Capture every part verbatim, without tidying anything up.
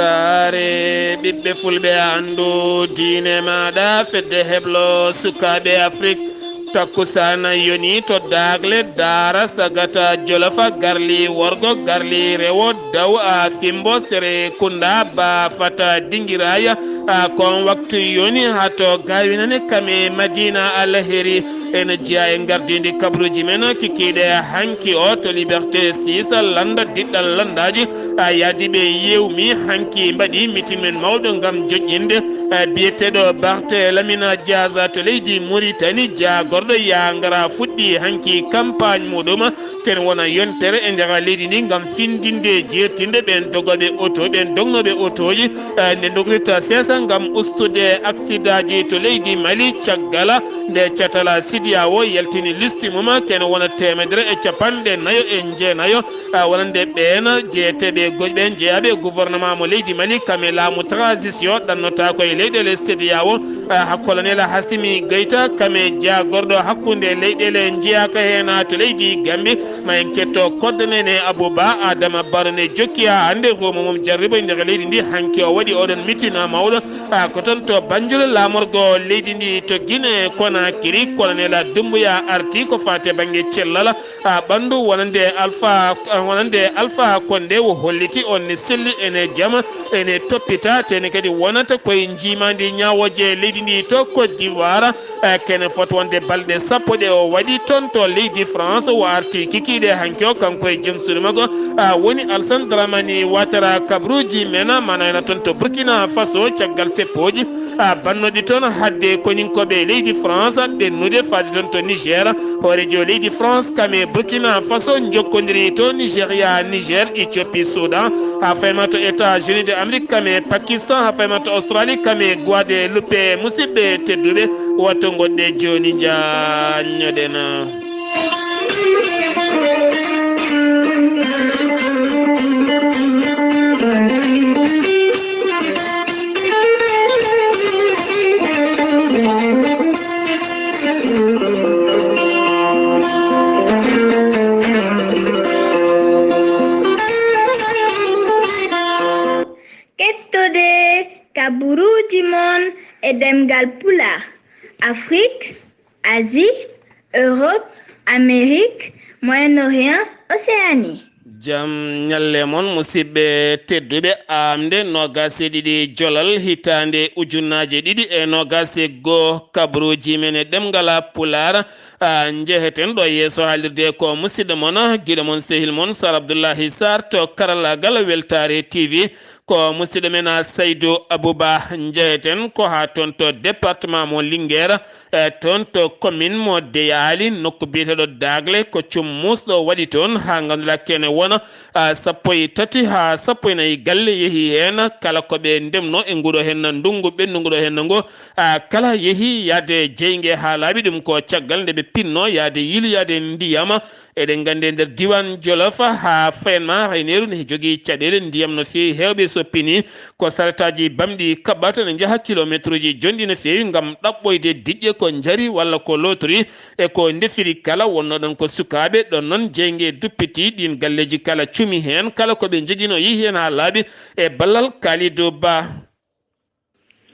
Saare ɓiɓɓe fulɓe, anndu diine maaɗa, fedde heblo sukaaɓe Afrik. Takkusaana yoni to Daagle, Daara, Sagata, Jolofa, Garli, Worgo, Garli, Rewo, Daw, a Fimbo, Sere, Kunda, Ba, Fata, Dingiraya, a kon waktu yoni haa to Gawinane kame Madina Alheri. Ene jeyaa e ngardiindi kabaruuji men kikiiɗe hanki o to Liberté six, lannda diɗɗal lanndaaji, a yaadi ɓe yewmi hanki mbaɗi mitin men mawɗo ngam joƴƴinde, eh, biyeteeɗo Barthélémy Dias to leydi Mauritanie, jaagorɗo yaa ngara fuɗɗi hanki campagne muɗum. Ken wona yontere e nder leydi ndi ngam findinde jeertinde ɓen dogooɓe oto, ɓen dognooɓe otooji, eh, nde dogrirta seesa ngam ustude aksidaaji to leydi Mali. Caggal nde catala C D A O yaltini listi mum, ken wona teemedere e capanɗe nayo e jeenayo, eh, wonande ɓeen jeeteeɓe goƴ ɓeen jeyaaɓe e gouvernement mo leydi Mali, kame laamu transition ɗannotaako e leyɗeele C D A O, eh, haa colonel Hassimi Goïta, kame jaagorɗo hakkunde leyɗeele njeyaaka heen to leydi Gambie. Ma en ketto koddanene Abou Ba Adama Barone jokki haa hannde ruumo mum jarribo e nder leydi ndi. Hanki o waɗi oɗon mitin mawɗo, ah, ko toon to Banjul, laamorgo leydi ndi to Guinée Conakry, colonel Doumbouya arti ko faate bannge cellal, ah, ɓanndu wonande Alpha, ah, wonande Alpha Condé o holliti on ne selli ene jama, ene toppita, teni kadi wonata koye njiimaandi ñaawooje leydi ndi to Côte d'Ivoire. Eh, kene foti wonde balɗe sappo ɗe o waɗi toon to leydi France, o arti kikiiɗe hanki o, kanko e joom suudu makko, ah, woni Alassane Dramane Ouattara. Kabaruuji men manayna toon to Burkina Faso caggal seppooji, ah, bannoɗi toon hadde koninkooɓe leydi France ɓennude faade toon to Niger. Hooreejo leydi France kame Burkina Faso jokkondiri to Nigeria, Niger, Éthiopie, Soudan, haa fayma to États-Unis de Amérique kame Pakistan, haa fayma to Australie kame Guadeloupe. Musidɓe tedduɓe, wattu ngonɗen jooni njaññoɗen. Kettode kaburuuji mon e ɗemngal Pulaar, Afrik, Asie, Europe, Amérique, Moyen-Orient, Océanie. Jam ñalle mon, musidɓe tedduɓe. Aamde noogaas e ɗiɗi jolal hitaande ujunnaaje ɗiɗi e noogaas e goo, kabaruuji men e ɗemngal Pulaar, a, njeheten ɗo yeeso haalirde ko musidɗo mon, giɗo mon, sehil mon, Sar Abdullahi Sar to karallaagal Weltaare T V. Ko musidɗo men, a, Saydu Abuba. Njeheten ko haa toon to département mo Linguère, e toon to commune mo Deyaali, nokku biyeteeɗo Daagle, ko cum muusɗo waɗi toon, haa ngannduɗaa kene wona, a, sappo e tati haa sappo e nayi galle yehi heen, kala ko ɓe ndemno e nguɗo heen ndunngu ɓennuguɗo heen ngo, a, kala yehi yahde jeynge haa laaɓi. Ɗum ko caggal nde ɓe pinno yahde yiiloyaade ndiyam. Eɗen nganndi e nder diiwaan Jolof, haa fayanma rayneeru ne jogii caɗeele ndiyam no feewi, heewɓe soppini ko saretaaji bamɗi kaɓɓata, ne njaha kilomeetruuji jonɗi no feewi ngam ɗaɓɓoyde diƴƴe ko njari walla ko lootri e ko ndefiri kala. Wonno ɗon ko sukaaɓe, ɗon noon jeynge duppiti, ɗiin galleeji kala cumi heen, kala ko ɓe njoginoo yehi heen haa laaɓi e ballal Kalidou Ba.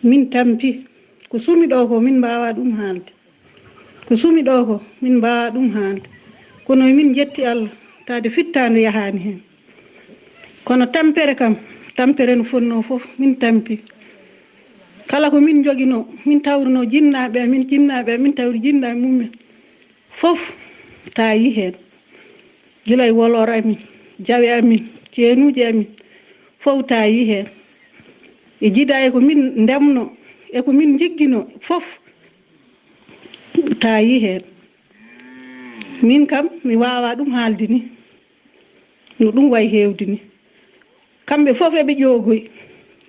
Min tampi. Ko sumi ɗo ko min mbaawa ɗum haalde. Ko sumi ɗo ko min mbaawa ɗum haalde. Kono min njetti Allah, taade fittaandu yahaani heen. Kono tampere kam, tampere no fonnoo fof, min tampi. Kala ko min njoginoo, min tawruno jinnaaɓe amin, jinnaaɓe amin tawri jinnaaɓe mum'en. Fof taayi heen. Gila e woloor amin, jawe amin, ceenuuji amin, fof taayi heen. E jida e ko min ndemno, e ko min njiggino, fof taayi heen. Min kam, mi waawaa ɗum haalde ni, no ɗum wayi heewde ni. Kamɓe fof eɓe ƴoogoyi.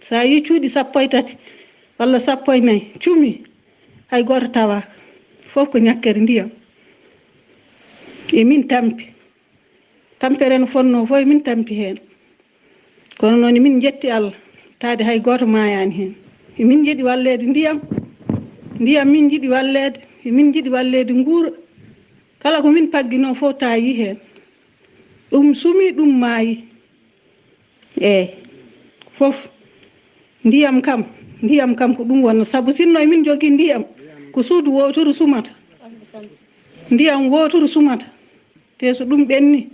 So a yii cuuɗi sappo e tati walla sappo e nayi cumi, hay gooto tawaaka. Fof ko ñakkere ndiyam. E min tampi. Tampere no fonnoo fof, e min tampi heen. Kono noon, e min njetti Allah, taade hay gooto maayaani heen. E min njiɗi walleede ndiyam. Ndiyam min njiɗi walleede. E min njiɗi walleede nguura. Kala ko min pagginoo fof, taayi heen. Ɗum sumi, ɗum maayi. Eey, fof. Ndiyam kam, ndiyam kam ko ɗum wonnoo, sabu sinno emin njogii ndiyam, ko suudu wooturu sumata, ndiyam wooturu sumata, te so ɗum ɓenni,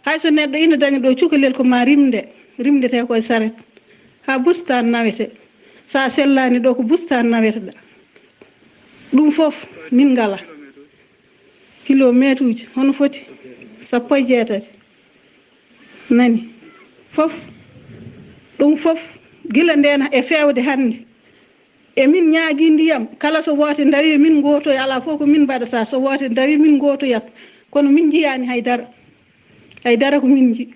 hay so neɗɗo ina daña ɗo cukalel, ko ma rimde, rimdete ko e saret, haa bustaan nawete, so a sellaani ɗo ko bustaan naweteɗa, ɗum fof min ngala, kilomeetuuji hono foti sappo e jeetati. Nani? Fof, ɗum fof, gila ndeen e feewde hannde, emin ñaagii ndiyam, kala so woote ndawi min ngootoya, alaa fof ko min mbaɗata, so woote ndawi min ngootoyat, kono min njiyaani hay dara, hay dara ko min nji,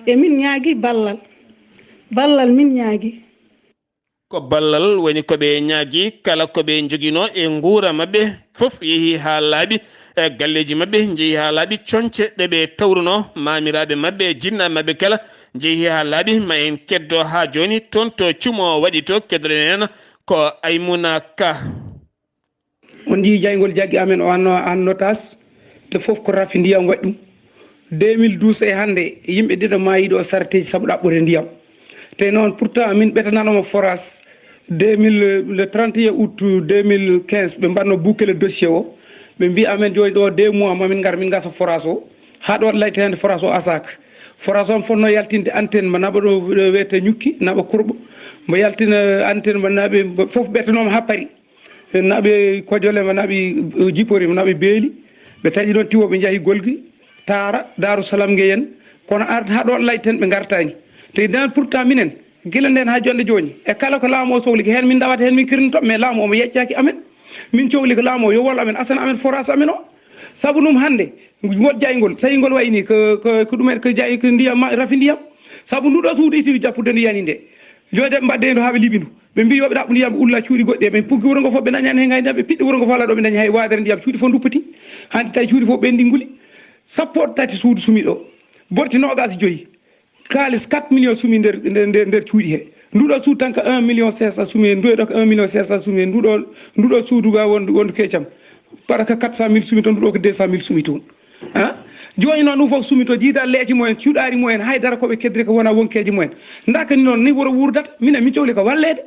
emin ñaagii ballal, ballal min ñaagii. Ko ballal woni ko ɓe ñaagii, kala ko ɓe njoginoo e nguura maɓɓe fof yehii haa laaɓi, e galleeji maɓɓe njehii haa laaɓi, coñce ɗe ɓe tawrunoo maamiraaɓe maɓɓe e jinnaaɓe maɓɓe kala njehii haa laaɓi. Ma en keddo haa jooni toon to cumo waɗi to, keddoɗen heen ko Aymuna Ka. On njiyii jayngol jaggi amen o anno annotaas, te fof ko rafi ndiyam waɗi ɗum. Deux mille douze e hannde, yimɓe ɗiɗo maayii ɗo sarteeji sabu ɗaɓɓude ndiyam. Te noon, pourtant, min ɓetananoma forage deux mille, le trente et un août deux mille quinze, ɓe mbaɗno boucler dossier o. Ɓe mbi amen jooni ɗo deux mois ma min ngar min ngasa forage o. Haa ɗo layta hannde forage o asaaka. Forage o am fotno yaltinde antenne mbo naɓa ɗo wiyete ñukki, naɓa kurɓo. Mbo yaltina antenne mbo naɓe, fof ɓetanoma haa paari. Naɓe kojole ma naɓi jipori ma naɓe beeli, ɓe taƴi ɗon tiwo, ɓe njahi golgi taara daaru salam ngeyen. Kono arde haa ɗo layten ɓe ngartani. Te dan pourtant minen gila nden haa jonde jooni, e kala ko laamu o sohli ko heen min ndawata, heen min kirnito, mais laamu omo yeccaki amen. Min cohli ko laamu o yo wallu amen, asana amen forage amen o. Sabu ɗum hannde, ngol jayngol, tawi ngol wayni ko ko ko ɗumen, ko jay ko ndiyam ma rafi ndiyam. Sabu nduɗo suudu itiwi jappude ndiyani nde. Jooɗe mbaɗde heen ɗo haa ɓe liɓi ndu. Ɓe mbi yo ɓe ɗaɓɓu ndiyam, ɓe ulla cuuɗi goɗɗi, ɓe puggi wuro ngo fof, ɓe dañani heen ngaynaaɓe, ɓe piɗɗi wuro ngo fof, alaa ɗo ɓe dañi hay waadere ndiyam, cuuɗi fof nduppiti. Hanti tawi cuuɗi fof ɓenndi nguli. Sappo tati suudu sumi ɗo, borti noogaas joyi. Kaalis quatre millions sumi nder nder nder cuuɗi he. Nduɗo suudu tan ko un million cinq cent sumi he, nduɗo ko un million cinq cent sumi he, nduɗo nduɗo suudu ga wondu wondu keccam. Para ko quatre cent mille sumi toon, nduɗo ko deux cent mille sumi toon. Ah, jooni noon ɗum fof sumi to jiida leeji mumen, cuɗaari mumen, haydara ko ɓe keddiri ko wona wonkeeji mumen. Ndaka ni noon ni wuro wurdata, minen min cohli ko walleede.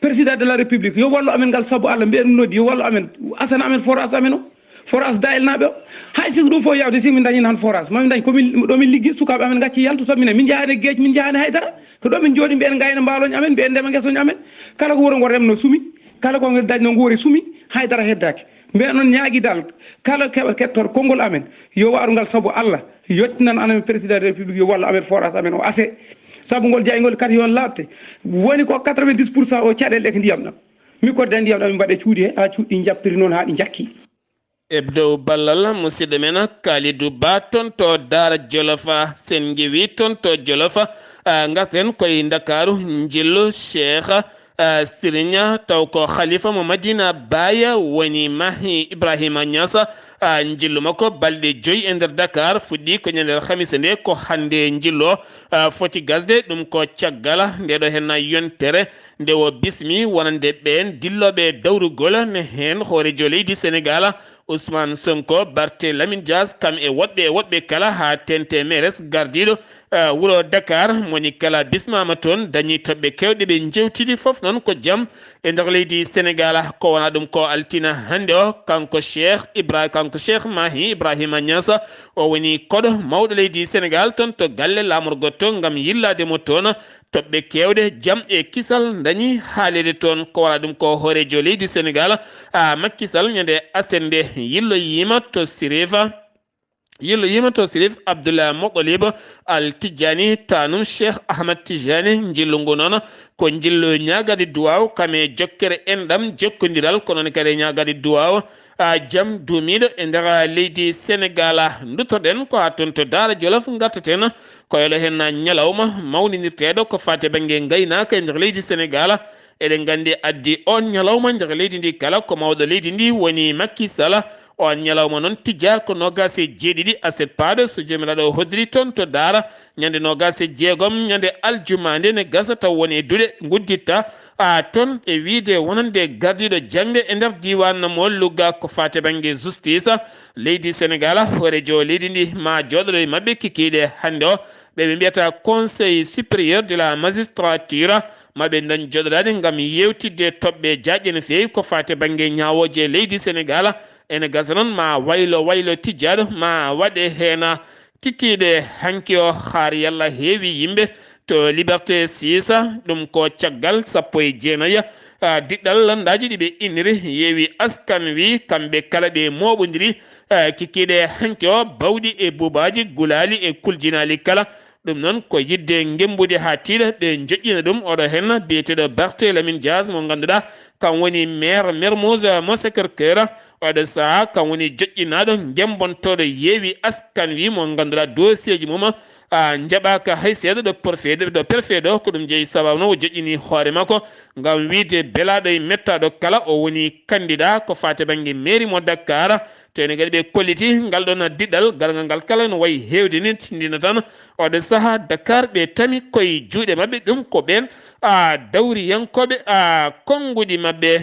Président de la République yo wallu amen ngal sabu Allah, mbiya ɗum noddi yo wallu amen, asana amen forage amen o, forage Dayel naaɓe o. Hay si ko ɗum fof yawde, si min dañi han forage, ma min dañ ko min ɗo min liggi, sukaaɓe amen ngacci yaltu to minen, min njahaani geej, min njahaani haydara. Ko ɗo min jooɗi mbiyen ngayna mbaaloñ amen, mbiyen ndema ngesoñ amen. Kala ko wuro ngo remno sumi, kala ko dañno nguuri sumi, haydara heddaaki. Mbiya noon ñaagi dal, kala keɓa kettor konngol amen, yo waaru ngal sabu Allah, yettinan amen président de la République, yo wallu amen forage amen o ase. Sabu ngol jayngol kadi yon laaɓte, woni ko quatre-vingt-dix pour cent o caɗeele ɗe ko ndiyam ɗam. Mi kodda ndiyam ɗam, mi mbaɗe cuuɗi he, haa cuuɗi ɗi njappiri noon haa ɗi njakki. E dow ballal musidɗo men Kalidou Ba toon to Daara Jolof. Sen ngewi toon to Jolof, ah, ngarten koye Ndakaaru, njillu Cheikh, ah, Sirinya, taw ko Khalifa mo Madina Baye woni Mahi Ibrahima Niass. Ah, njillu makko balɗe joyi e nder Dakar fuɗɗi ko ñande alhamisa nde, ko hannde njillu o, ah, foti gasde. Ɗum ko caggal nde ɗo henna yontere nde o bismi wonande ɓeen dillooɓe dawrugol, ne heen hooreejo leydi Senegaal, Ousmane Sonko, Barthe Lamine Dias, kam e woɗɓe e woɗɓe kala, haa teeŋti meeres gardiiɗo, eh, wuro Dakar, mo ni kala bismaama toon, dañi toɓɓe keewɗe, ɓe njeewtidi fof noon ko jam e nder leydi Senegaal. Ko wona ɗum ko altina hannde o, kanko Cheikh Ibra-, kanko Cheikh Mahi Ibrahima Niass, o woni koɗo mawɗo leydi Senegaal toon to galle laamorgo to ngam yillaade mo toon toɓɓe keewɗe, jam e kisal dañi haaleede toon. Ko wona ɗum ko hooreejo leydi Senegaal, a, Macky Sall, ñande aset nde yilloyiima to Sirif, yilloyiima to Sirif Abdoulaye Moɗolib Al Tijjani, taanum Cheikh Ahmad Tijjani. Njillu ngu noon ko njillu ñaagade duwaaw, kam e jokkere enɗam, jokkondiral, ko noon kadi ñaagade duwaaw, a, jam duumiiɗo e nder leydi Senegaal. Nduttoɗen ko haa toon to Daara Jolof, ngartaten ko e ɗo heen ñalawma mawninirteeɗo ko faati e bannge ngaynaaka e nder leydi Senegaal. Eɗen nganndi addi oon ñalawma nder leydi ndi kala ko mawɗo leydi ndi woni Macky Sall. Oon ñalawma noon tijjaa ko noogaas e jeeɗiɗi aset paaɗo, so Joomiraaɗo hoddiri toon to Daara, ñande noogaas e jeegom, ñande aljuma nde ne gasa taw woni e duɗe ngudditta, a, toon e wiyde wonande gardiiɗo jaŋde e nder diiwaan mo Louga ko faati e bannge justice leydi Senegaal. Hooreejo leydi ndi ma jooɗoɗo e maɓɓe kikiiɗe hannde o, ɓe ɓe mbiyata Conseil supérieur de la magistrature, maɓe dañ joɗoraade ngam yeewtidde toɓɓe jaajɗe no feewi ko faati e bannge ñaawooje leydi Senegaal. Ene gasa noon ma waylo waylo tijjaaɗo ma waɗe heen kikiiɗe hanki o, har yalla heewi yimɓe to Liberté six. Ɗum ko caggal sappo e jeenayi, ah, diɗɗal lanndaaji ɗi ɓe inniri, yeewi askan wi kamɓe kala ɓe mooɓondiri, ah, kikiiɗe hanki o bawɗi e buubaaji, gulaali e kuljinaali kala. Ɗum noon ko yiɗde ngemmbude haa tiiɗa, ɓe njoƴƴina ɗum. Oɗo heen biyeteeɗo Barthélémy Dias mo ngannduɗaa kam woni maire Mermoz mo Sacré-Cœur. Oɗo sahaa kam woni joƴƴinaaɗo ngemmbontooɗo yeewi askan wi mo ngannduɗaa dossier ji mum, a, njaɓaaka hay seeɗa ɗo préfet ɗo, ɗo préfet ɗo. Ko ɗum jeyi sababu noon o joƴƴini hoore makko ngam wiyde belaaɗo e mettaaɗo kala o woni candidat ko faati e bannge mairie mo Dakar. To ene kadi ɓe kolliti ngal ɗon diɗɗal, gargal ngal kala no wayi heewde ni, tindina tan oɗo sahaa Dakar ɓe tami koye juuɗe maɓɓe. Ɗum ko ɓeen, a, dawriyankooɓe, a, konnguɗi maɓɓe.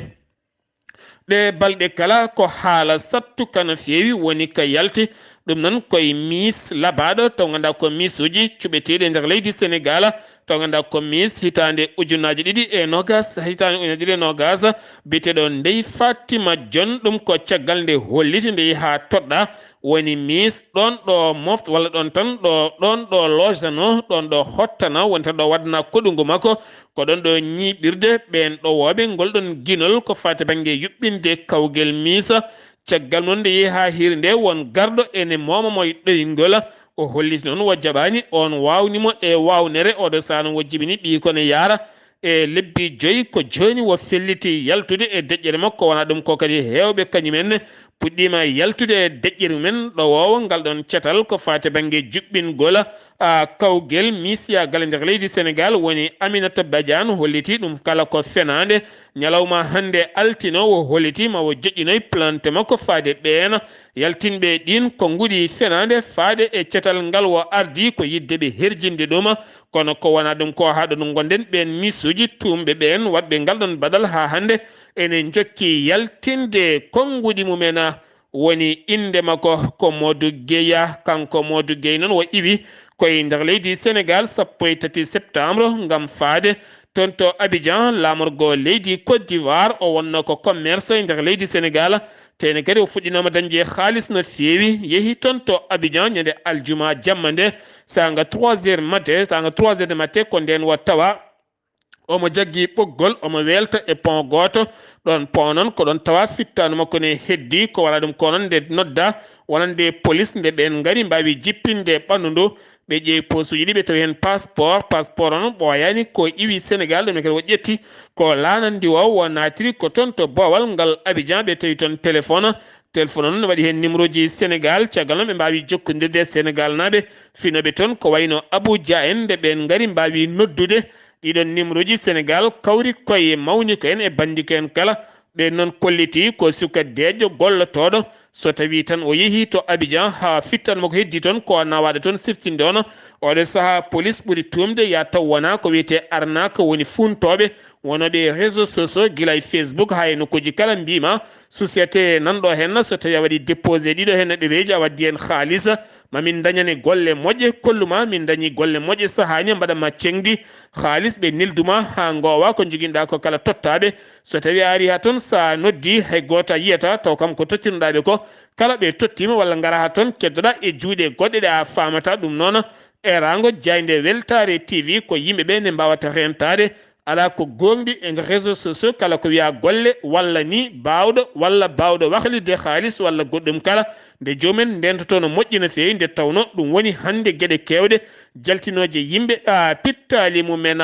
Ɗe balɗe kala ko haala sattuka no feewi woni ka yalti. Ɗum noon koye Miis labaaɗo, taw ngannduɗaa ko miisuuji cuɓeteeɗi e nder leydi Senegaal, taw ngannduɗaa ko Miis hitaande ujunaaji ɗiɗi e noogaas, hitaande ujunaaji ɗiɗi e noogaas, biyeteeɗo Ndeye Fatima Dione. Ɗum ko caggal nde holliti nde yehi haa toɗɗaa, woni Miis ɗoon ɗo moft-, walla ɗoon tan ɗo, ɗoon ɗo lojano, ɗoon ɗo hottana, woni tan ɗo waɗana koɗungu makko. Ko ɗoon ɗo ñiiɓirde ɓeen ɗowooɓe ngol ɗoon ginol ko faati bannge yuɓɓinde kawgel Miis. Caggal noon nde yehi haa hiiri nde, won garɗo ene mooma mo e ɗoyngol. O holliti noon wo jaɓaani, oon waawni mo e waawnere. Oɗo sahaa noon wo jibini ɓiy ko ne yaara e lebbi joyi, ko jooni wo felliti yaltude e deƴƴere makko. Wonaa ɗum ko kadi heewɓe kañum en puɗɗiima yaltude e deƴƴere mum en ɗowoowo ngal ɗoon catal ko faati bannge juɓɓingol, a, kawgel Miis yaagal e nder leydi Senegaal woni Aminata Badiane holliti ɗum kala ko fenaande. Ñalawma hannde altine o holliti ma o joƴƴinoy plainte makko faade ɓeen yaltinɓe ɗiin konnguɗi fenaande faade e catal ngal o ardi ko yiɗde ɓe herjinde ɗum. Kono ko wonaa ɗum ko haa ɗo ngonɗen, ɓeen miisuuji tuumɓe ɓeen waɗɓe ngal ɗoon baɗal haa hannde ene njokki yaltinde konnguɗi mum en. Woni innde makko ko Modou Guèye. Kanko Modou Guèye noon o iwi koye nder leydi Senegaal sappo e tati septembre ngam faade toon to Abidjan, laamorgo leydi Côte d'Ivoire. O wonno ko commerce e nder leydi Senegaal. Teene kadi o fuɗɗinooma dañde haalis no feewi, yehi toon to Abidjan ñande aljuma jamma nde, saanga trois heures matin, saanga trois heures de matin, ko ndeen o tawa omo jaggi ɓoggol, omo weelta e pont gooto. Ɗoon pont noon ko ɗoon tawa fittaandu makko ne heddi. Ko wonaa ɗum ko noon nde nodda wonande police, nde ɓeen ngari mbaawi jippinde ɓanndu ndu. Ɓe ƴeewi posuuji ɗi, ɓe tawi heen passeport. Passeport o noon ɓooyaani, ko iwi Senegaal, ɗum ne kadi o ƴetti ko laanandi o, o naatiri ko toon to boowal ngal Abidjan, ɓe tawi toon téléphone. Téléphone o noon ne waɗi heen numéro ji Senegaal. Caggal noon ɓe mbaawi jokkondirde e Senegaal naaɓe finooɓe toon ko wayno Abuja en, nde ɓeen ngari mbaawi noddude ɗiɗon numéro ji Senegaal, kawri koye mawni ko en e banndi ko en kala. Ɓeen noon kolliti ko suka deeƴƴo gollotooɗo. So tawii tan o yehii to Abidjan haa fittan makko heddii toon, ko nawaade toon siftinde on. Oɗo sahaa, polis ɓuri tuumde ya taw wonaa ko wiyetee arnaque, woni fuuntooɓe wonooɓe e réseaux sociaux, gila e Facebook haa e nokkuuji kala, mbiima société nan ɗo heen, so tawii a waɗii déposé ɗiɗo heen ɗereeji, a waddii heen haalis, ma min ndañane golle moƴƴe, kollu ma min ndañii golle moƴƴe, sahaani mbaɗa ma ceŋdi haalis, ɓe neldu ma haa ngoowa ko njoginɗaa ko kala tottaaɓe. So tawii a arii haa toon, so a noddii, hay gooto a yiyata, taw kam ko tottirnoɗaa ɓe ko, kala ɓe tottiima walla ngara haa toon, keddoɗaa e juuɗe goɗɗe ɗe a faamataa. Ɗum noon, eeraango jaaynde Weltaare T V ko yimɓe ɓe ne mbaawata reentaade. Alaa ko gooŋɗi e nder réseaux sociaux, kala ko wiyaa golle walla ni baawɗo walla baawɗo wahlitde haalis walla goɗɗum kala, nde joomum en ndeentoto no moƴƴi no feewi, nde tawnoo ɗum woni hannde geɗe keewɗe jaltinooje yimɓe, a, pittaali mum en.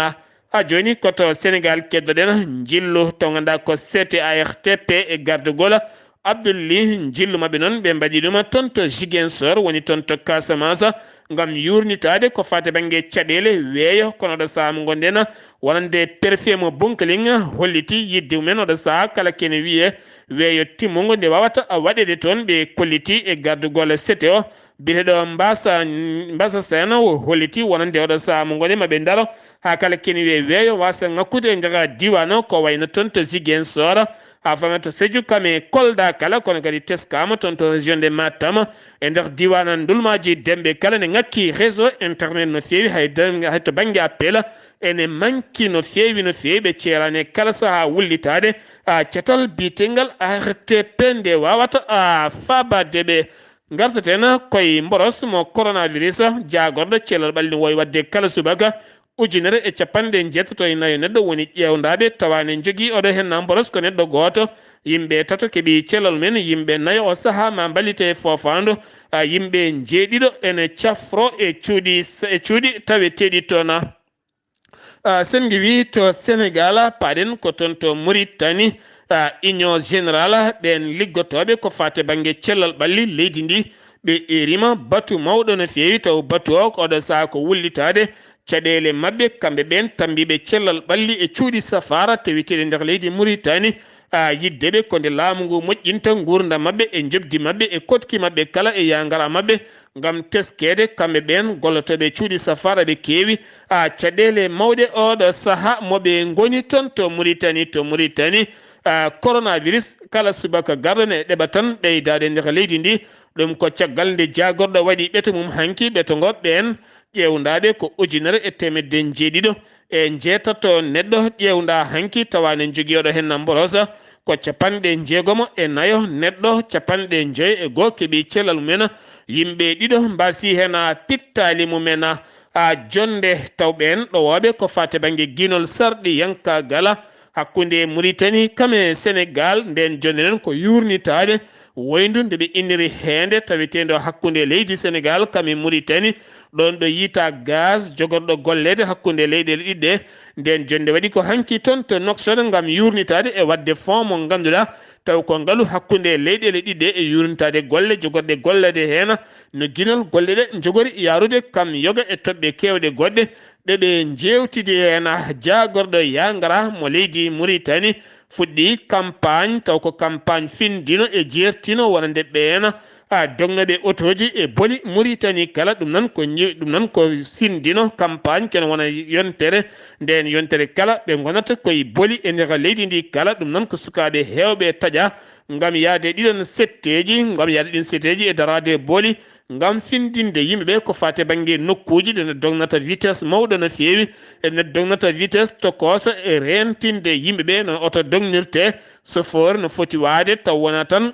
A, jooni ko to Senegaal keddoɗen njillu to ngannduɗaa ko C T A R T P e gardagol Abdoul Ly. Njillu maɓɓe noon ɓe mbaɗi ɗum toon to Ziguinchor, woni toon to Casamance, ngam yuurnitaade ko faati bannge caɗeele weeyo. Kono ɗo sahaa mo ngonɗen, wonande préfet mo Bounkiling holliti yiɗde mum en oɗo sahaa kala kene wiyee weeyo timmungo nde waawata waɗeede toon. Ɓe kolliti e gardagol C T O biyeteeɗo Mbasa, Mbasa Sena o holliti wonande oɗo sahaa mo ngonɗen ma ɓe ndaro haa kala kene wiyee weeyo waasa ŋakkude e nder diiwaan o, ko wayno toon to Ziguinchor, haa faama to Sédhiou kam e Kolda kala, kono kadi teskaama toon to région de Matam, e nder diiwaan Ndulmaaji Demɓe kala ne ŋakki réseau internet no feewi, hay dan-, hay to bannge appel, ene manki no feewi, no feewi. Ɓe ceeraani e kala sahaa wullitaade, a, catal biyetengal A R T P nde waawata, a, faabaade ɓe. Ngartaten koye mboros mo coronavirus, jaagorɗo cellal ɓalli no waawi waɗde kala subaka. Ujunere e capanɗe jeetato e nayo neɗɗo woni ƴeewndaaɓe, tawa ne njogii oɗo heen mboros ko neɗɗo gooto. Yimɓe tato keɓi cellal mum en, yimɓe nayo o sahaa ma mballite e foofaandu. A, yimɓe njeeɗiɗo ene cafro e cuuɗi, e cuuɗi taweteeɗi toon. A, sen ngiwii to Senegal, paaɗen ko toon to Mauritanie, a, Union Générale, ɓeen liggotooɓe ko faati bannge cellal ɓalli leydi ndi, ɓe eeriima batu mawɗo no feewi, taw batu o ko oɗo sahaa ko wullitaade. Caɗeele maɓɓe, kamɓe ɓeen tammbiiɓe cellal ɓalli e cuuɗi safaara taweteeɗi nder leydi Mauritanie, a, yiɗde ɓe ko nde laamu ngu moƴƴinta nguurndam maɓɓe e njoɓdi maɓɓe e koɗki maɓɓe kala e yaangara maɓɓe, ngam teskeede kamɓe ɓeen gollotooɓe cuuɗi safaara ɓe keewi, a, caɗeele mawɗe ooɗo sahaa mo ɓe ngoni toon to Mauritanie, to Mauritanie, a, coronavirus kala subaka garɗo ne ɗeɓa tan ɓeydaade nder leydi ndi. Ɗum ko caggal nde jaagorɗo waɗi ɓeto mum hanki, ɓeto ngo ɓeen ƴeewndaaɓe ko ujunere e teemedde njeeɗiɗo e njeetato neɗɗo ƴeewndaa hanki, tawa ne njogii oɗo heen mboros ko capanɗe njeegomo e nayo neɗɗo, capanɗe njoyo e goo keɓi cellal mum en. Yimɓe ɗiɗo mbaasi heen pittaali mum en, a, jonnde, taw ɓeen ɗowooɓe ko faati bannge giinol sarɗiyankaagal hakkunde Mauritanie kam e Senegal. Ndeen jonnde nden ko yuurnitaade woyndu nde ɓe inniri heende taweteende hakkunde leydi Senegal kam e Mauritanie, ɗoon ɗo yiita gaz jogorɗo golleede hakkunde leyɗeele ɗiɗi ɗe. Ndeen jonnde waɗi ko hanki toon to Nouakchott ngam yuurnitaade e waɗde fond mo ngannduɗaa taw ko ngalu hakkunde leyɗeele ɗiɗi ɗe e yuurnitaade golle jogorɗe golleede heen no giinol golle ɗe njogori yaarude kam yoga e toɓɓe keewɗe goɗɗe ɗe ɓe njeewtidi heen. Jaagorɗo yaangara mo leydi Mauritanie fuɗɗi campagne, taw ko campagne findino e jeertino wonande ɓeen, a, dognooɓe otooji e boli Mauritanie kala. Ɗum noon ko ñi-, ɗum noon ko findino campagne ken wona yontere, ndeen yontere kala ɓe ngonata koye boli e nder leydi ndi kala. Ɗum noon ko sukaaɓe heewɓe taƴa ngam yahde ɗiɗon setteeji, ngam yahde ɗin setteeji e daraade boli, ngam findinde yimɓe ɓe ko faati bannge nokkuuji ɗe dognata vitesse mawɗo no feewi, e nde dognata vitesse tokoosa e reentinde yimɓe ɓe no oto dognirte, chauffeur no foti waade taw wona tan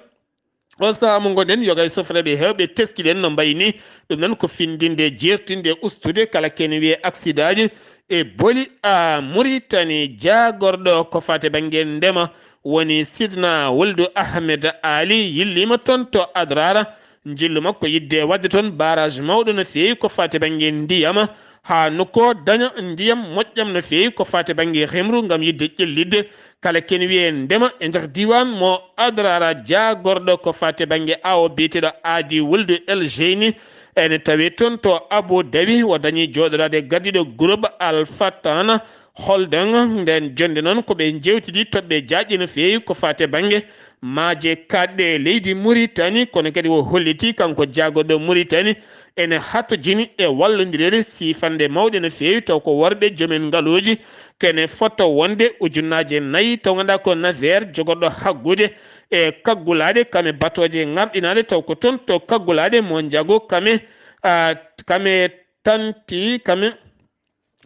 on sahaa mo ngonɗen yoga e sofreeɓe heewɓe teskiɗen no mbayi ni. Ɗum noon ko findinde, jeertinde, ustude kala ken wiye accident ji e boli a Mauritanie. Jaagorɗo ko faati bannge ndema woni Sidna Wuldu Ahmed Ali, yilliima toon to Adrara. Njillu makko yiɗde waɗde toon barrage mawɗo no feewi ko faati bannge ndiyam, haa nokku o daña ndiyam moƴƴam no feewi ko faati bannge xemru ngam yiɗde ƴellitde kala ken wiye ndema e nder diiwaan mo Adrara. Jaagorɗo ko faati bannge awo biyeteeɗo Aadi Wuldu El Jeyni ene tawee toon to Abu Dhabi, o dañi jooɗoraade gardiiɗo groupe Al Fatana Holding. Ndeen jonnde noon ko ɓe njeewtidi toɓɓe jaajɗe no feewi ko faati bannge maaje kaaɗɗe leydi Mauritanie, kono kadi o holliti kanko jaagorɗo Mauritanie ene hatojini e wallondireede siifannde mawɗe no feewi, taw ko worɓe joomen ngaluuji, kene fota wonde ujunnaaje nayi, taw ngannduɗaa ko navire jogorɗo haggude e kaggulaaɗe kam e batooje ŋarɗinaaɗe, taw ko toon to kaggulaaɗe mo njago kam e, a, kam e tanti, kam e,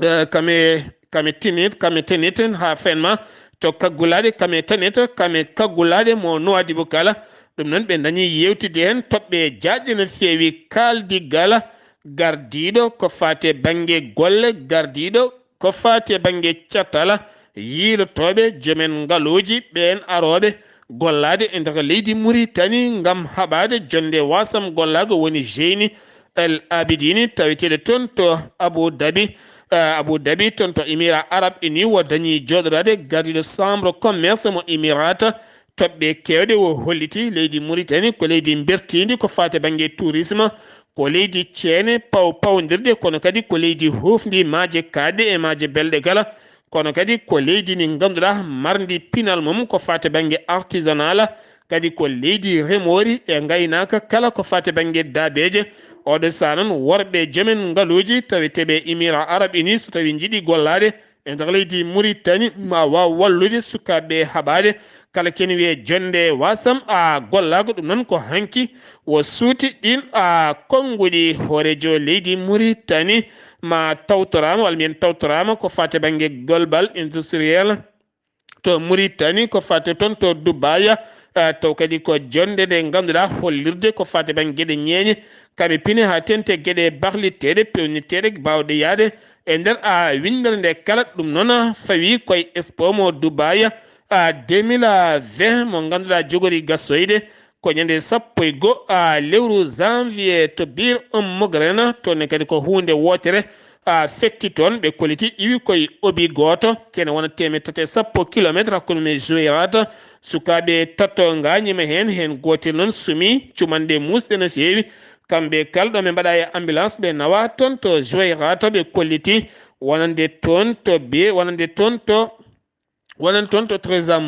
eh, kam e, kam e tinit, kam e tenit haa fenma to kaggulaaɗe kam e tenit, kam e kaggulaaɗe mo Nuwaadibu kala. Ɗum noon ɓe dañi yeewtidde heen toɓɓe jaajɗe no feewi. Kaaldi gala gardiiɗo ko faati e bannge golle, gardiiɗo ko faati e bannge cattala, yiilotooɓe joomen ngaluuji ɓeen arooɓe gollaade e nder leydi Mauritanie ngam haɓaade jonnde wasam gollaago woni Jeyni El Abidini, taweteeɗo toon to Abu Dhabi, eh, Abu Dhabi, toon to Émirats Arabes Unis, o dañi jooɗoraade gardiiɗo chambre commerce mo Émirats. Toɓɓe keewɗe o holliti leydi Mauritanie ko leydi mbertiindi ko faati bannge tourisme, ko leydi ceene paw pawndirɗe, kono kadi ko leydi huufndi maaje kaaɗɗe e maaje belɗe kala, kono kadi ko leydi ndi ngannduɗaa marndi pinal mum ko faati bannge artisanal, kadi ko leydi remoori e ngaynaaka kala ko faati bannge daabeeje. Oɗo sahaa noon worɓe joomen ngaluuji taweteeɓe Émirats Arabes Unis so tawii njiɗi gollaade e nder leydi Mauritanie ma waaw wallude sukaaɓe haɓaade kala ken wiye jonnde wasam a gollaago. Ɗum noon ko hanki o suuti ɗin a konnguɗi hooreejo leydi Mauritanie ma tawtoraama walla mbiyen tawtoraama ko faati bannge Global Industriel to Mauritanie, ko faati toon to Dubaï. Ah, taw kadi ko jonnde nde ngannduɗaa hollirde ko faati bannge geɗe ñeeñe, kaɓe pine haa teŋti geɗe barliteeɗe, peewniteeɗe, baawɗe yahde e nder, ah, winndere nde kala. Ɗum noon, ah, fawii koye Expo mo Dubaï, ah, deux mille vingt mo ngannduɗaa jogori gasoyde ko ñande sappo e goo, ah, lewru janvier to Biir Umm Mugrena. Toon ne kadi ko huunde wootere, ah, fetti toon. Ɓe kolliti iwi koye obi gooto, kene wona teemedde tati e sappo kilometre hakkunde mum e Juwayrat. Sukaaɓe tato ngaañiima heen, heen gootel noon sumii, cumanɗe muusɗe no feewi. Kamɓe kala ɗo ɓe mbaɗa e ambulance, ɓe nawa toon to Juwayrat, ɓe kolliti wonande toon to be, wonande toon to wonan toon to Trésor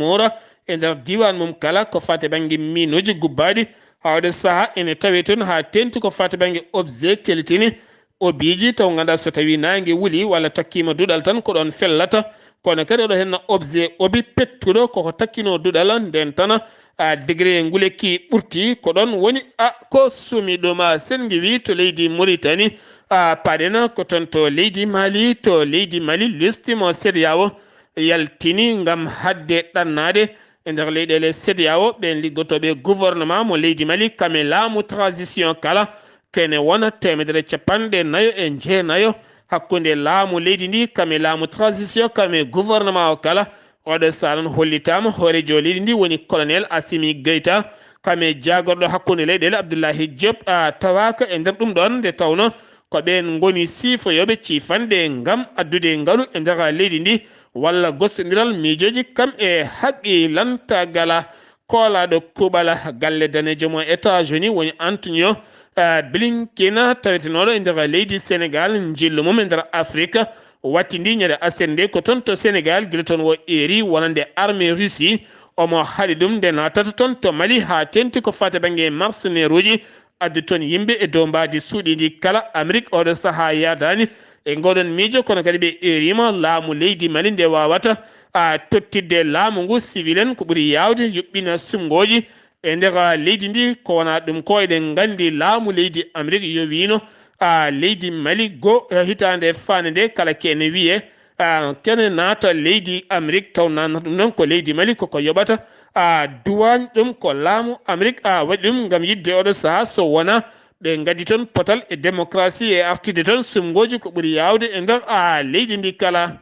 e nder diiwaan mum kala ko faati bannge miinuuji gubbaaɗi. Haa oɗo sahaa ene tawee toon haa teeŋti ko faati bannge objet keltini, obiiji taw ngannduɗaa so tawii naange wuli walla takkiima duɗal tan ko ɗoon fellata. Kono kadi oɗo henna objet obi pettuɗo koko takkinoo duɗal nden tan, a, degré nguleyki ɓurti ko ɗoon woni, a, ko sumi ɗum, a, senngi wi to leydi Mauritanie, a, paɗen ko toon to leydi Mali, to leydi Mali lestimo CEDEAO yaltini ngam haɗde ɗannaade e nder leyɗeele CEDEAO. Ɓeen liggotooɓe gouvernement mo leydi Mali kam e laamu transition kala, kene wona teemedere capanɗe nayo e jeenayo hakkunde laamu leydi ndi kam e laamu transition kam e gouvernement o kala. Oɗo sahaa noon hollitaama hooreejo leydi ndi woni colonel Assimi Goïta kam e jaagorɗo hakkunde leyɗeele Abdoulaye Diop, a, tawaaka e nder ɗum ɗoon, nde tawnoo ko ɓeen ngoni siifoyooɓe ciifanɗe ngam addude ngalu e nder leydi ndi walla gostondiral miijooji kam e haqilantagal. Koolaaɗo kuuɓal galle daneejo mo États-Unis woni Antonio, eh, Blinken, tawetenooɗo e nder leydi Senegal, njillu mum e nder Afrik, wattindi ñande aset nde ko toon to Senegal, gila toon o eeri wonande armée Russie. Omo haɗi ɗum nde naatata toon to Mali haa teeŋti ko faati bannge mercenaire uji, addi toon yimɓe e dow mbaadi suuɗiindi kala. Amérique oɗo sahaa yaadaani e ngoɗon miijo, kono kadi ɓe eeriima laamu leydi Mali nde waawata, a, tottidde laamu ngu civil en ko ɓuri yaawde, yuɓɓina sumngooji e nder leydi ndi. Ko wonaa ɗum ko eɗen nganndi laamu leydi Amérique yowiino, a, leydi Mali goo, e hitaande faande nde kala kene wiyee, a, kene naata leydi Amérique, taw naatnata ɗum noon ko leydi Mali koko yoɓata, a, duwaañ ɗum ko laamu Amérique, a, waɗi ɗum ngam yiɗde oɗo sahaa so wonaa ɓe ngaddi toon potal e démocratie e artirde toon sumngooji ko ɓuri yaawde e nder, a, leydi ndi kala.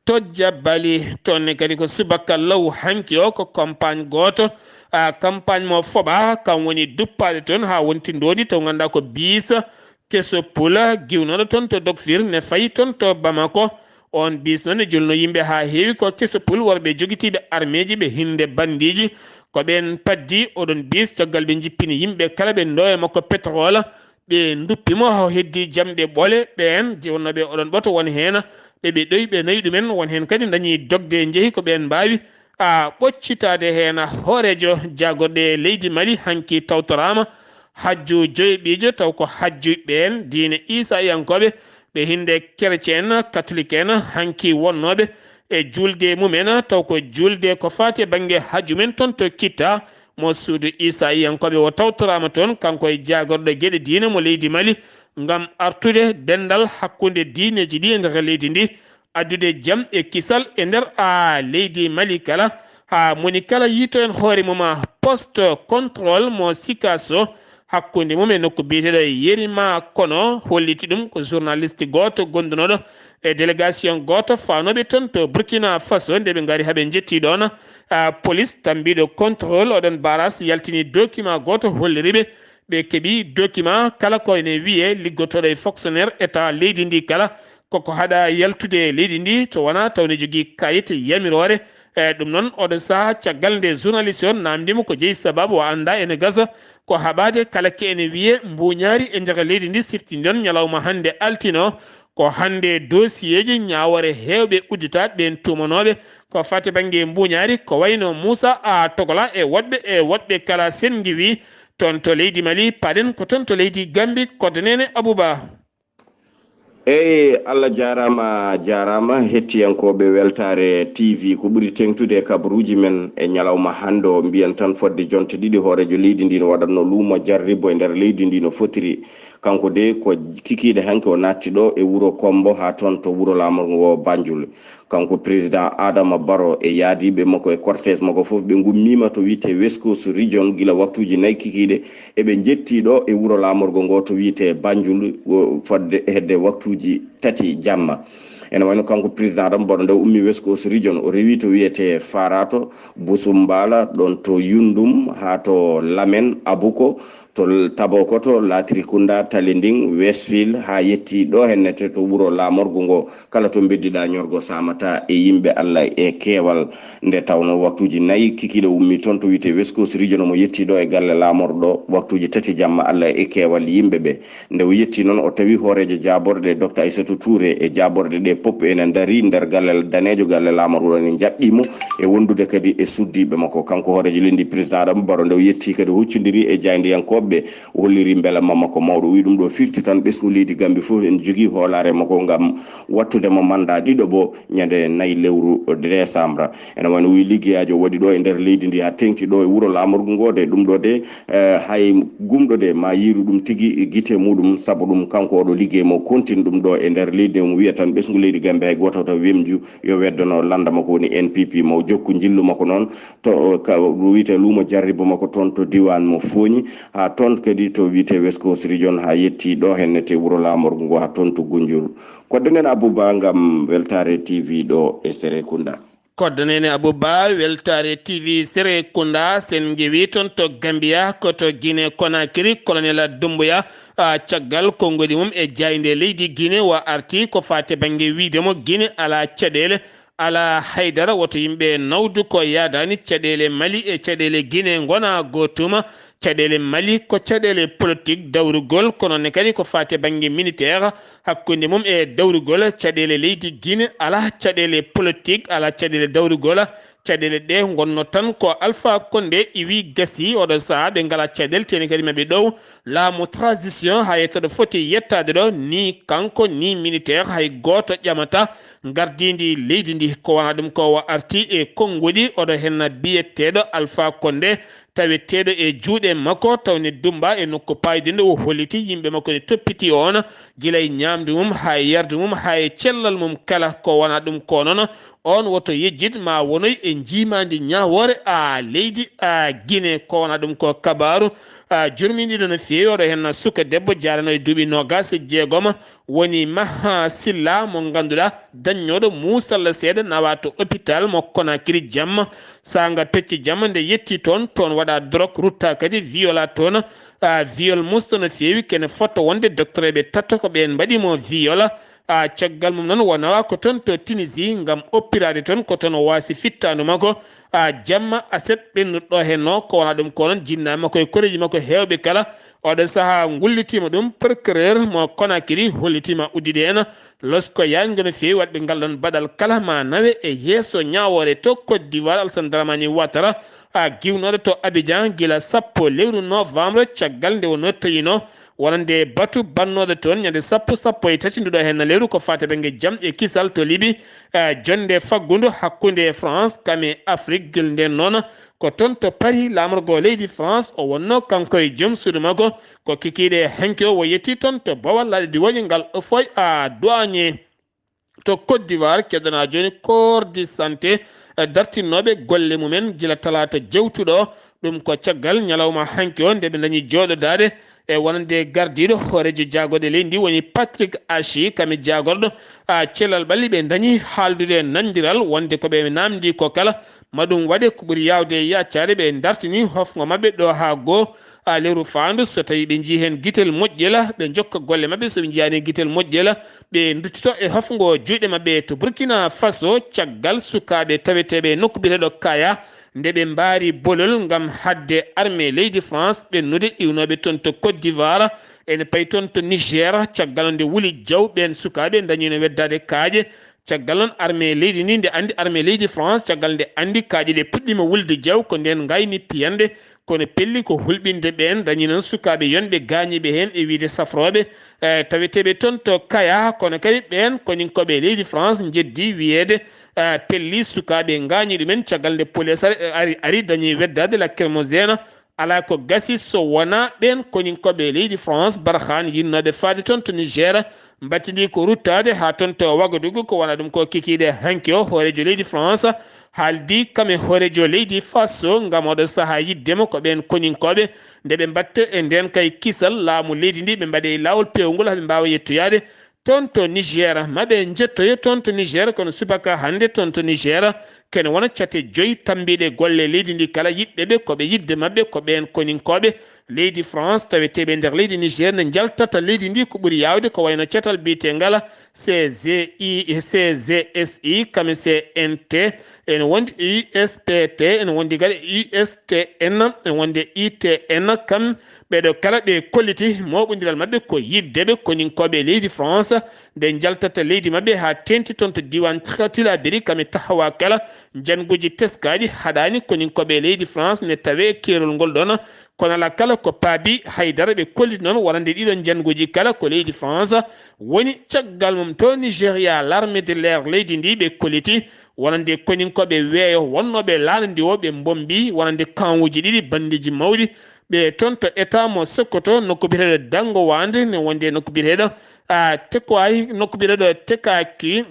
To Jabbali, toon ne kadi ko subaka law hanki o ko campagne gooto, a, campagne mo foɓa kam woni duppaade toon haa wonti ndoodi to ngannduɗaa ko biis keso pula giwnooɗo toon to Dogfir ne fayi toon to Bamako. Oon biis noon ne julno yimɓe haa heewi ko keso pul worɓe jogitiiɓe armeeji ɓe hinde bandiiji. Ko ɓeen paddi oɗon biis caggal ɓe njippini yimɓe kala ɓe ndowe makko pétrole. Ɓe nduppi mo haa heddi jamɗe ɓole ɓeen wonnooɓe oɗon ɓoto won heen ɓe ɓe ɗoyi ɓe nayi ɗumen won heen kadi dañi dogde njehi ko ɓeen mbaawi a ɓoccitaade heen hooreejo jaagorɗe leydi Mali hanki tawtoraama hajju joyo ɓiijo taw ko hajju ɓeen diine Iisayankooɓe ɓe hinde kerecen katolik en hanki wonnooɓe e juulde mumen taw ko juulde ko faati e bannge hajju men toon to Kitta mo suudu Iisayankooɓe o tawtoraama toon kanko e jaagorɗo geɗe diine mo leydi Mali ngam artude denndal hakkunde diineeji ɗi e nder leydi ndi addude jam e kisal e nder a leydi Mali kala haa moni kala yiito en hoore mum a poste contrôle mo Sikasso hakkunde mum e nokku biyeteeɗo Yerima Kono holliti ɗum ko journaliste gooto gondunooɗo e délégation gooto faanooɓe toon to Burkina Faso nde ɓe ngari haa ɓe njetti ɗoon a police tambiiɗo contrôle oɗon baras yaltini document gooto holliriɓe ɓe keɓi document kala ko ene wiyee liggotooɗo e fonctionnaire état leydi ndi kala koko haɗa yaltude e leydi ndi to wonaa taw ne jogii kayit yamiroore. E ɗum noon oɗo sahaa caggal nde journaliste on naamndimo ko jeyi sababu o anndaa ene gasa ko haɓaade kala ke ene wiyee mbuuñaari e nder leydi ndi sifti nden ñalawma hannde altino ko hannde dosiyeeji ñaawoore heewɓe udditaat ɓeen tuumanooɓe ko fate bannge mbuuñaari ko wayno Muusa a Togola e woɗɓe e woɗɓe kala senngi wi toon to leydi Mali paɗen ko toon to leydi Gambi koddanene Abuba. Eyi, Allah jaaraama, jaaraama hettiyankooɓe Weltaare T V. Ko ɓuri teeŋtude e kabaruuji men e ñalawma hannde o, mbiyen tan fodde jonte ɗiɗi hooreejo leydi ndi no waɗatno luumo jarribo e nder leydi ndi no fotiri. Kanko de ko kikiiɗe hanki o naatti ɗo e wuro Kombo haa toon to wuro laamorgo ngo Banjul. Kanko président Adama Barrow e yaadiiɓe makko e cortège makko fof ɓe ngummiima to wiyetee West Coast Region gila waktuuji nayi kikiiɗe. Eɓe njettii ɗo e wuro laamorgo ngo to wiyetee Banjul, o, fodde hedde waktuuji tati jamma. Ene wayno kanko président Adama Barrow nde o ummi West Coast Region, o rewi to wiyetee Farato, Busumbala, ɗon to Yundum, haa to Lamen, Abuko, to L-, Tabokoto, Latrikunda, Talinding, Westfield, haa yetti ɗo hennete to wuro laamorgo ngo. Kala to mbeddiɗaa ñorgo saamata e yimɓe Allah e keewal. Nde tawnoo waktuuji nayi kikiiɗe ummi toon to wiyetee West Coast Region, omo yetti ɗo e galle laamorɗo waktuuji tati jamma Allah e keewal yimɓe ɓe. Nde o yetti noon, o tawi hooreejo jaaborɗe, Docteur Aissatou Touré, e jaaborɗe ɗe pop ene ndarii nder galle daneejo, galle laamorgo ɗo, ene njaɓɓii mo e wondude kadi e suddiiɓe makko. Kanko hooreejo leydi, président Adama Barrow, nde o yetti kadi, o huccondiri e jaayndiyankooɓe ɓe, o holliri mbelamma makko mawɗo. O wi ɗum ɗo firti tan ɓesngu leydi Gambie fof ene jogii hoolaare makko ngam wattude mo mandat ɗiɗo bo ñande nayi lewru décembre. Ene wayno o wi liggeyaaji o waɗi ɗo e nder leydi ndi haa teŋti ɗo e wuro laamorgo ngo de, ɗum ɗo de, eh, hay gumɗo de ma yiiru ɗum tigi gite muɗum, sabu ɗum kanko oɗo liggey mo continue ɗum ɗo e nder leydi, omo wiya tan ɓesngu leydi Gambie hay gooto wata wemju, yo weddono lannda makko woni N P P, mo jokku njillu makko noon to, ka, wiyetee luumo Jarribo makko toon to diiwaan mo Fooñi, haa toon kadi to wiyetee West Coast Region, haa yetti ɗo hennete wuro laamorgo ngo, haa toon to Gunjur. Koddonen Abouba ngam Weltaare T V ɗo e Serekunda. Koddonen Abouba, Weltaare T V Serekunda, sen ngewi toon to Gambia, ko to Guinée Conakry, Colonel Doumbouya, a, caggal konngudi mum e jaaynde leydi Guinée, wa arti ko faati bannge wiyde mo Guinée alaa caɗeele, alaa haydara, woto yimɓe nawdu ko yaadaani. Caɗeele Mali e caɗeele Guinée ngona gootuma. Caɗeele Mali ko caɗeele politik dawrugol, kono ne kadi ko faati bannge militaire hakkunde mum e dawrugol. Caɗeele leydi Guinée alaa caɗeele politik, alaa caɗeele dawrugol. Caɗeele ɗe ngonno tan ko Alpha Condé iwi gasi, oɗo sahaa ɓe ngala caɗeele, teni kadi maɓe ɗow laamu transition haa yettoɗo foti yettaade ɗo, ni kanko ni militaire hay gooto ƴamata ngardiindi leydi ndi. Ko wona ɗum ko o arti e konnguɗi, oɗo henna biyeteeɗo Alpha Condé, taweteeɗo e juuɗe makko, tawne Dumba e nokku paydinɗo, o holliti yimɓe makko ne toppiti on, gila e ñaamdu mum haa e yardu mum haa e cellal mum kala. Ko wona ɗum ko noon, on woto yejjit ma wonoy e njiimaandi ñaawoore a leydi a Guinée. Ko wona ɗum ko kabaaru a jurmindiiɗo no feewi. Oɗo henna suka debbo jaarano e duuɓi noogaas e jeegom, woni Maha Silla mo ngannduɗaa daññooɗo muusalla seeɗa nawa to hôpital mo Conakry jamma, saanga pecce jamma nde yetti toon, toon waɗa drok rutta kadi viola toon, a viol musɗo no feewi, kene fotto wonde docteur ɓe tatta ko ɓeen mbaɗi mo viola, a caggal mum noon o nawa ko toon to Tunisie ngam oppiraade toon, ko toon o waasi fittaandu makko, a jamma aset ɓennuɗo heen o, ko wona ɗum ko noon jinnaa makko e koreeji makko heewɓe kala, oɗo sahaa ngullitiima ɗum, procureur mo Conakry hollitiima uddiɗe en, losko yaajngo no feewi waɗɓe ngal ɗoon baɗal kala ma nawe e yeeso ñaawoore to Côte d'Ivoire, Alassane Dramane Ouattara, a giwnooɗo to Abidjan gila sappo lewru novembre, caggal nde o nottoyino wonande batu bannooɗo toon ñande sappo, sappo e tati nduɗo heen lewru ko faati bannge jam e kisal to Libi, a, jonnde faggundu hakkunde France kam e Afrique, gila ndeen noon ko toon to Paris, laamorgo leydi France, o wonnoo kanko e joom suudu makko, ko kikiiɗe hanki o, o yetti toon to Bawal laaɗe diwooje ngal Houphouët-Boigny to Côte d'Ivoire, keddana jooni Corps de Santé, eh, dartinnooɓe golle mumen gila talaata jewtuɗo. Ɗum ko caggal ñalawma hanki o nde ɓe ndañi jooɗodaade e wonande gardiiɗo hooreejo jaagorɗe leydi ndi woni Patrick Achi, kam e jaagorɗo, a, cellal ɓalli ɓe ndañi haaldude nanndiral wonde ko ɓe naamndi ko kala ma ɗum waɗe ko ɓuri yaawde e yaacaade. Ɓe dartini hofngo maɓɓe ɗo haa goo, a, lewru faandu, so tawii ɓe njii heen gitel moƴƴel, ɓe njokka golle maɓɓe, so ɓe njiyaani gitel moƴƴel, ɓe nduttito e hofngo juuɗe maɓɓe to Burkina Faso, caggal sukaaɓe taweteeɓe e nokku biyeteeɗo Kaya, nde ɓe mbaari bolol ngam haɗde armée leydi France ɓennude iwnooɓe toon to Côte d'Ivoire, ene payi toon to Niger, caggal nde Wuli Jaw ɓeen sukaaɓe ndañiino weddaade kaaƴe. Caggal noon, armée leydi ndi, nde anndi armée leydi France, caggal nde anndi kaaƴe ɗe puɗɗiima wulde jaw, ko ndeen ngayni piyande, kono pelli ko hulɓinde ɓeen, dañi noon sukaaɓe yonɓe gaañiiɓe heen e wiyde safrooɓe, eh, taweteeɓe toon to Kaya, kono kadi ɓeen koninkooɓe leydi France njeddii wiyeede, eh, pelli sukaaɓe ngaañi ɗumen, caggal nde police ari, ari, ari dañi weddaade lacrymogène, Alaa ko gasi so wonaa ɓeen koninkooɓe leydi France, Barkhane, yinnooɓe faade toon to Niger, mbattindii ko ruttaade haa toon to Wagadugu, ko wona ɗum ko kikiiɗe hanki o. Hooreejo leydi France haaldi kam e hooreejo leydi Faso ngam oɗo sahaa yiɗde mo ko ɓeen koninkooɓe, nde ɓe mbatte e ndeen kay kisal laamu leydi ndi, ɓe mbaɗe e laawol peewngol haa ɓe mbaawa yettoyaade toon to Niger. Ma ɓe njettoyo toon to Niger, kono subaka hannde toon to Niger, kene wona cate joyi tambiiɗe golle leydi ndi kala, yiɗɓe ɓe ko ɓe yiɗde maɓɓe ko ɓeen koninkooɓe leydi France taweteeɓe nder leydi Niger, ne njaltata leydi ndi ko ɓuri yaawde, ko wayno catal biyetengal C G I, C G S I, kam e C N T, ene wondi U S P T, ene wondi kadi U S T N, ene wondi I T N, kam ɓeeɗo kala ɓe kolliti mooɓondiral maɓɓe ko yiɗde ɓe koninkooɓe leydi France, nde njaltata leydi maɓɓe haa teeŋti toon to diiwaan Tilaberi, kam e tahawa kala, njannguuji teskaaɗi haɗaani koninkooɓe leydi France ne tawee keerol ngol ɗoon. Kono alaa kala ko paabi haydara, ɓe kolliti noon wonande ɗiɗo njannguuji kala ko leydi France woni caggal mum. To Nigeria, l'armée de l'air leydi ndi ɓe kolliti wonande koninkooɓe weeyo wonnooɓe laana ndi o, ɓe mbombi wonande kawuuji ɗiɗi banndeeji mawɗi. Ɓe toon to État mo Sokoto, nokku biyeteeɗo Dango Wande, ne wondi e nokku biyeteeɗo, a, Tekwai, nokku biyeteeɗo Tekaki,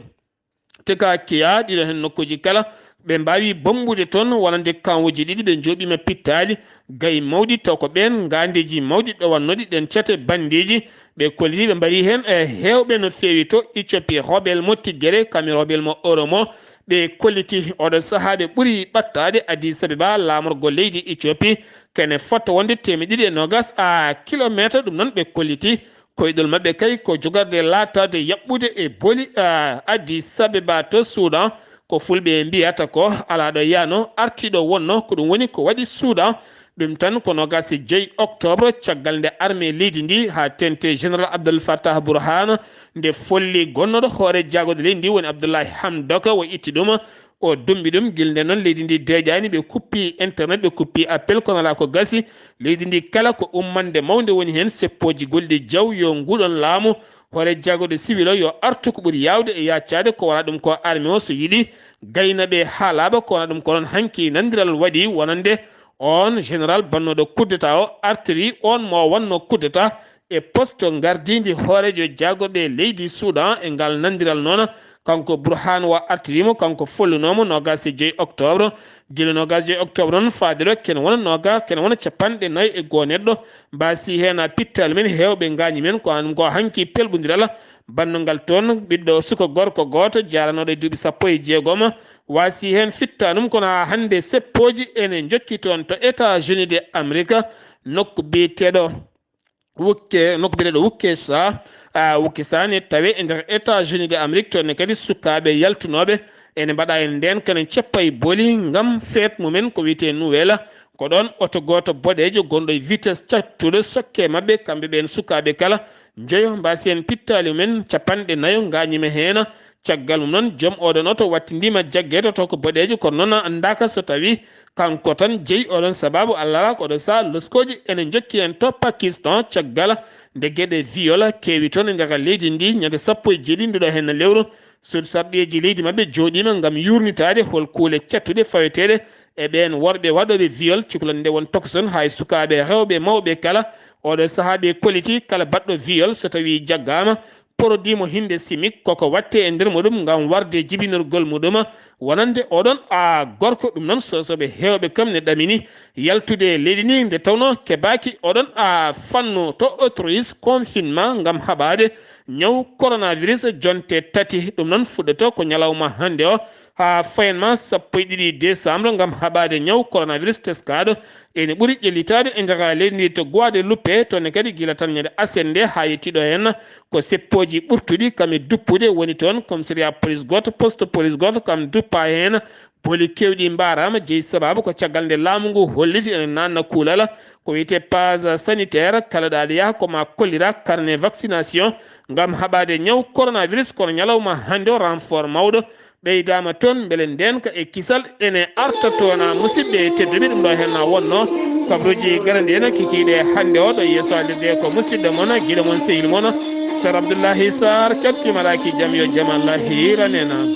Tekakiya, ɗiɗo heen nokkuuji kala, ɓe mbaawi bommbude toon wonande kawuuji ɗiɗi, ɓe njooɓiima pittaali, gayi mawɗi, taw ko ɓeen ngaandeeji mawɗi ɗowannooɗi ɗeen cate banndeeji, ɓe kolliti, ɓe mbaɗi heen e heewɓe no feewi to Éthiopie, rebelle mo Tigré, kam e rebelle mo Oromo, ɓe kolliti. Oɗo sahaa ɓe ɓuri ɓattaade Addis Abeba, laamorgo leydi Éthiopie, kene fota wonde teemeɗɗe ɗiɗi e noogas a kilomeeter, ɗum noon ɓe kolliti. Koyɗol maɓɓe kay ko jogarde laataade yaɓɓude e boli, a, Addis Abeba to Sudan, ko fulɓe mbiyata ko alaa ɗo yaano, artii ɗo wonno, ko ɗum woni ko waɗi Sudan. Ɗum tan ko noogas e joy octobre, caggal nde armée leydi ndi haa teeŋti général Abdel Fattah Burhan, nde folli gonnooɗo hoore jaagorɗe leydi ndi woni Abdoulaye Hamdok, o itti ɗum, o dummbi ɗum. Gila ndeen noon leydi ndi deeƴaani, ɓe kuppi internet, ɓe kuppi appel, kono alaa ko gasi. Leydi ndi kala ko ummande mawnde woni heen, seppooji golɗi jaw yo nguɗon laamu, hoore jaagorɗe civil o yo artu ko ɓuri yaawde e yaacaade, ko wona ɗum ko armée o so yiɗi gayna ɓe haa laaɓa, ko wona ɗum ko noon hanki nanndiral waɗi wonande oon général bannooɗo coup d'état o artiri oon mo wonno coup d'état e poste ngardiindi hooreejo jaagorɗe leydi Sudan. E ngal nanndiral noon, kanko Burhan wa artiri mo, kanko follunoo mo noogas e joy octobre. Gila noogas e joy octobre noon faade ɗo, kene wona noogas, kene wona capanɗe nayi e goo neɗɗo mbaasi heen, a, pittaali men, heewɓe ngaañi men, ko ɗum ko hanki pelɓondiral bannungal toon, ɓiɗɗo suka gorko gooto jaaranooɗo e duuɓi sappo e jeegom waasi heen fittaanum, kono haa hannde seppooji ene njokki toon to États-Unis de Amérique, nokku biyeteeɗo Wukke, nokku biyeteeɗo Wukkesa, a, Wukkesa ne tawee e nder États-Unis de Amérique, toon ne kadi sukaaɓe yaltunooɓe ene mbaɗa e ndeen, kene ceppa e boli ngam feet mumen ko wiyetee Nouvelle. Ko ɗoon oto gooto boɗeejo gonɗo e vitesse cattuɗo sokke maɓɓe, kamɓe ɓeen sukaaɓe kala njoyo mbaasi heen pittaali mumen, capanɗe nayo ngaañiima heen. Caggal mum noon, joom oɗon oto wattindiima jaggeede oto ko boɗeejo, kono noon anndaaka so tawii kanko tan jeyi oɗon, sababu Allah alaa ko ɗo saha loskooji ene njokki en to Pakistan, caggal nde geɗe viol keewi toon e nder leydi ndi. Ñande sappo e jeeɗiɗi nduɗo heen lewru, suudu sarɗiyeeji leydi maɓɓe jooɗiima ngam yuurnitaade hol kuule cattuɗe faweteeɗe e ɓeen worɓe waɗooɓe viol, cukalel nde won tokson haa e sukaaɓe rewɓe mawɓe kala. Oɗo sahaa ɓe kolliti kala baɗɗo viol so tawii jaggaama, produit mo hinde chimique koko watte e nder muɗum ngam warde jibinirgol muɗum wonande oɗon a gorko. Ɗum noon, sosoɓe heewɓe kam ne ɗamini yaltude e leydi ndi, nde tawnoo keɓaaki oɗon a fannu to Autriche confinement ngam haɓaade ñaw coronavirus jonte tati. Ɗum noon fuɗɗoto ko ñalawma hannde o haa fayanma sappo e ɗiɗi décembre ngam haɓaade ñaw coronavirus teskaaɗo ene ɓuri ƴellitaade e nder leydi ndi to Guadeloupe. Toon ne kadi gila tan ñande aset nde haa yettiɗo heen ko seppooji ɓurtuɗi kam e duppude woni toon. Commissariat police gooto, poste police gooto kam duppa heen. Boli keewɗi mbaaraama, jeyi sababu ko caggal nde laamu ngu holliti ene naatna kuulal ko wiyetee pass sanitaire. Kala ɗo aɗa yaha ko ma kollira carnet vaccination ngam haɓaade ñaw coronavirus. Kono ñalawma hannde o, renfort mawɗo ɓeydaama toon, mbele ndeenka e kisal ene arta toon. A, musidɓe tedduɓe, ɗum ɗo heen na wonno kabruuji garanɗi en kikiiɗe hannde o. Ɗo yeeso haalirde ko musidɗo mon, giɗo mon, sehil mon, Sar Abdullahi Sar, ketki malaaki jam, yo jam Allah hiiran en.